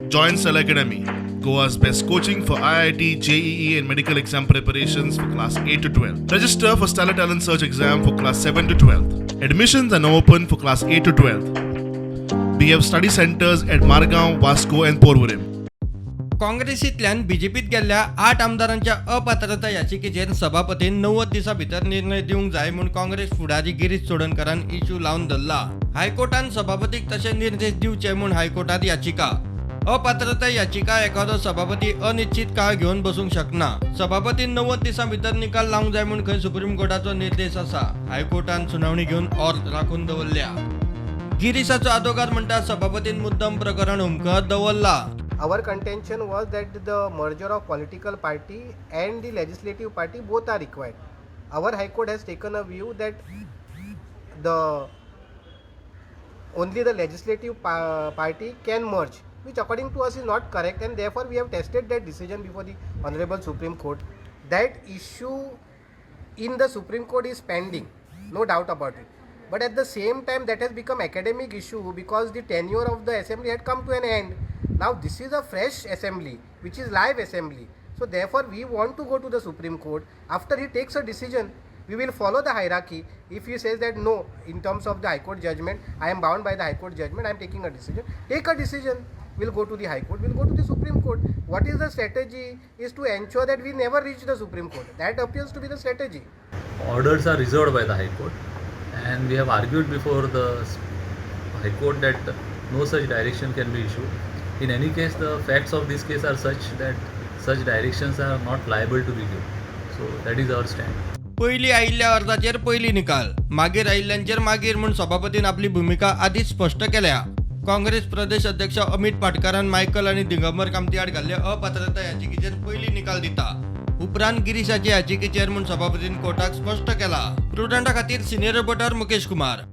Join Stellar Academy, Goa's best coaching for IIT, JEE, and medical exam preparations for class 8 to 12. Register for Stellar Talent Search exam for class 7 to 12. Admissions are now open for class 8 to 12. We have study centers at Margao, Vasco, and Porvorim. काँग्रेसींतल्यान बीजेपीत गेल्ल्या आठ आमदारांच्या अपात्रता याचिकेचेर सभापतीन 90 दिसां भितर निर्णय दिवंक जाय म्हूण काँग्रेस फुडारी गिरीश चोडणकारान इश्यू लावन धरला. हायकोर्टान सभापतीक तशे निर्देश दिवचे म्हूण हायकोर्टात याचिका. अपात्रता याचिका एखादो सभापती अनिश्चित काळ घेवन बसूंक शकना. सभापतीन 90 दिसां भितर निकाल लावंक जाय म्हूण खंय सुप्रीम कोर्टाचो निर्देश आसा. हायकोर्टान सुनावणी घेवन ऑर्द राखून दवरल्या. गिरीशाचो आदोगाद म्हणटा, सभापतीन मुद्दम प्रकरण हुमकळत दवरला. Our contention was that the merger of political party and the legislative party both are required. Our High Court has taken a view that the only the legislative party can merge, which according to us is not correct, and therefore we have tested that decision before the Honorable Supreme Court. That issue in the Supreme Court is pending, no doubt about it. But at the same time, that has become academic issue because the tenure of the assembly had come to an end. Now this is a fresh assembly, which is live assembly. So therefore, we want to go to the Supreme Court. After he takes a decision, we will follow the hierarchy. If he says that no, in terms of the High Court judgment, I am bound by the High Court judgment, I am taking a decision. Take a decision. We'll go to the High Court, we'll go to the Supreme Court. What is the strategy is to ensure that we never reach the Supreme Court. That appears to be the strategy. Orders are reserved by the High Court, and we have argued before the High Court that no such direction can be issued. In any case, the facts of this case are such that such directions are not liable to be given. So that is our stand. पयलीं आयिल्ल्या अर्जाचेर पयलीं निकाल, मागीर आयिल्ल्यांचेर मागीर म्हूण सभापतीन आपली भुमिका आदींच स्पश्ट केल्या. काँग्रेस प्रदेश अध्यक्ष अमित पाटकारान मायकल आनी दिगंबर कामती आड घाल्ले अपात्रता याचिकेचेर पयलीं निकाल दिता, उपरांत गिरीशाचे याचिकेचेर म्हूण सभापतीन कोर्टाक स्पश्ट केला. प्रुडंटा खातीर सिनियर रिपोर्टर मुकेश कुमार.